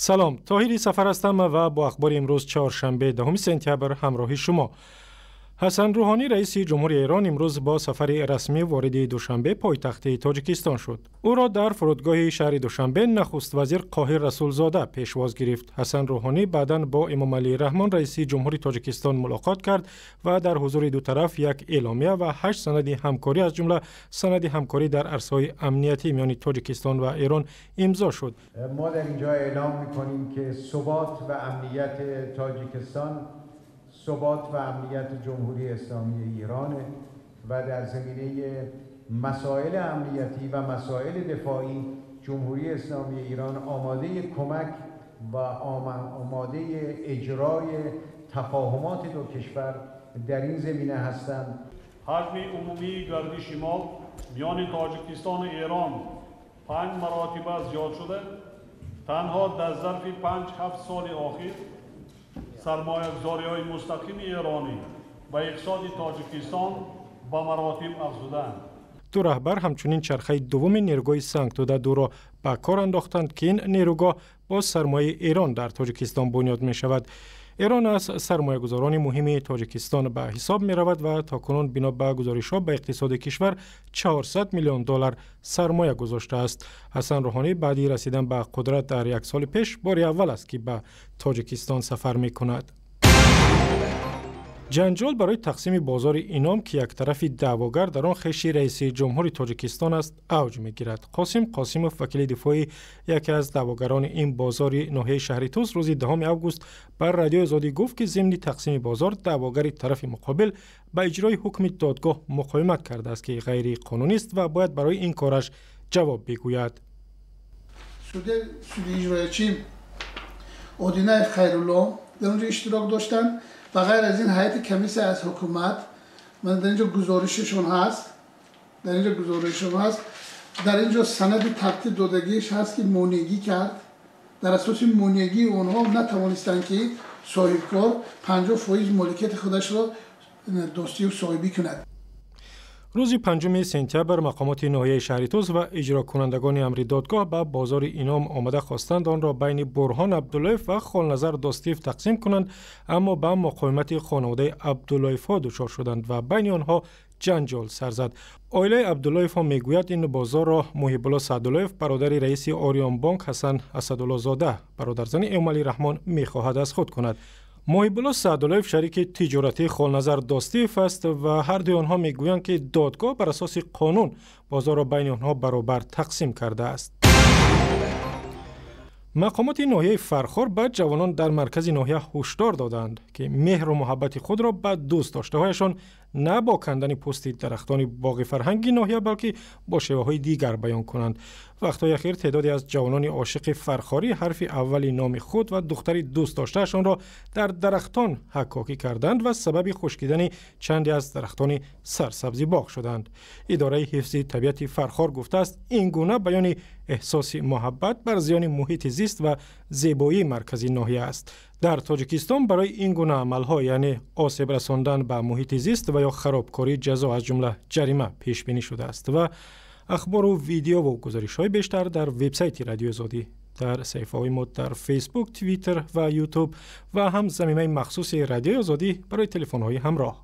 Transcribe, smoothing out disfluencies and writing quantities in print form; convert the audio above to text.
Салом, Тоҳири Сафар ҳастам ва бо ахбори имрӯз, чоршанбе, 10 сентябр, ҳамроҳи шумо. Ҳасан Рӯҳонӣ, раиси ҷумҳури Эрон, имрӯз бо сафари расмӣ вориди Душанбе, пойтахти Тоҷикистон, шуд. Ӯро дар фурудгоҳи шаҳри Душанбе нахуствазир Қоҳир Расулзода пешвоз гирифт. Ҳасан Рӯҳонӣ баъдан бо Эмомалӣ Раҳмон, раиси ҷумҳури Тоҷикистон, мулоқот кард ва дар ҳузури ду тараф як эъломия ва ҳашт санади ҳамкорӣ, аз ҷумла санади ҳамкорӣ дар арсаҳои амниятӣ миёни Тоҷикистон ва Эрон, имзо шуд. Мо дар инҷо эълом мекунем, ки субот ва амнияти Тоҷикистон субот ва амнияти Ҷумҳурии Исломии Иране ва дар заминаи масоили амниятӣ ва масоили дифоӣ Ҷумҳурии Исломии Ирон омодаи кӯмак ва омодаи иҷрои тафоҳумоти ду кишвар дар ин замина ҳастанд. Ҳаҷми умумии гардиши мол миёни Тоҷикистону Эрон панҷ маротиба зиёд шуда, танҳо дар зарфи 5-7 соли охир сармоягузориҳои мустақими эронӣ ба иқтисоди Тоҷикистон ба маротиб афзуданд. Ду раҳбар ҳамчунин чархаи дуввуми нерӯгоҳи Сангтуда дуро ба кор андохтанд, ки ин нерӯгоҳ бо сармояи Эрон дар Тоҷикистон бунёд мешавад. Эрон аз сармоягузорони муҳими Тоҷикистон ба ҳисоб меравад ва то кунун, бино ба гузоришҳо, ба иқтисоди кишвар 400 миллион доллар сармоя гузоштааст. Ҳасан Рӯҳонӣ баъди расидан ба қудрат дар як соли пеш бори аввал аст, ки ба Тоҷикистон сафар мекунад. Ҷанҷол барои тақсими бозори Ином, ки як тарафи даъвогар дар он хеши раиси ҷумҳури Тоҷикистон аст, авҷ мегирад. Қосим Қосимов, вакили дифоии яке аз даъвогарони ин бозори ноҳияи шаҳри Тӯс, рӯзи 10 август ба Радиои Озодӣ гуфт, ки зимни тақсими бозор даъвогари тарафи муқобил ба иҷрои ҳукми додгоҳ муқовимат кардааст, ки ғайриқонунист ва бояд барои ин кораш ҷавоб бигӯяд. Суди иҷроячӣ Одинаев Хайрулло дар онҷо иштирок доштанд ва ғайр аз ин ҳайати комиссия аз ҳукумат. Ман дар инҷо гузоришашон ҳаст, дар инҷо гузоришашон ҳаст, дар инҷо санади тартиб додагиаш ҳаст, ки монеъгӣ кард. Дар асоси монеъгии онҳо натавонистанд, ки соҳибкор 50% моликияти худашро Достиев соҳибӣ кунад. Рӯзи 5 сентябр мақомоти ноҳияи шаҳри Тӯс ва иҷрокунандагони амри додгоҳ ба бозори Ином омада хостанд онро байни Бурҳон Абдуллоев ва Холназар Достиев тақсим кунанд, аммо ба муқовимати хонаводаи Абдуллоевҳо дучор шуданд ва байни онҳо ҷанҷол сар зад. Оилаи Абдуллоевҳо мегӯяд, ин бозорро Муҳибулло Саъдуллоев, бародари раиси Ориёнбонк Ҳасан Асадуллозода, бародарзани Эмомалӣ Раҳмон, мехоҳад аз худ кунад. Муҳибулло Саъдуллоев шарики тиҷоратии Холназар Достиев аст ва ҳардуи онҳо мегӯянд, ки додгоҳ бар асоси қонун бозорро байни онҳо баробар тақсим кардааст. Мақомоти ноҳияи Фархор ба ҷавонон дар маркази ноҳия ҳушдор доданд, ки меҳру муҳаббати худро ба дӯст доштаҳояшон на бо кандани пӯсти дарахтони боғи фарҳанги ноҳия, балки бо шеваҳои дигар баён кунанд. Вақтҳои ахир теъдоде аз ҷавонони ошиқи фархорӣ ҳарфи аввали номи худ ва духтари дӯст доштаашонро дар дарахтон ҳаккокӣ карданд ва сабаби хушкидани чанде аз дарахтони сарсабзи боғ шуданд. Идораи ҳифзи табиати Фархор гуфтааст, ин гуна баёни эҳсоси муҳаббат бар зиёни муҳити зист ва зебоии маркази ноҳия аст. Дар Тоҷикистон барои ин гуна амалҳо, яъне осеб расондан ба муҳити зист ва ё харобкорӣ, ҷазо, аз ҷумла ҷарима, пешбинӣ шудааст. Ва ахбору видеову гузоришҳои бештар дар вебсайти Радиои Озодӣ, дар саҳифаҳои мо дар Фейсбук, Твиттер ва Ютуб ва ҳам замимаи махсуси Радиои Озодӣ барои телефонҳои ҳамроҳ.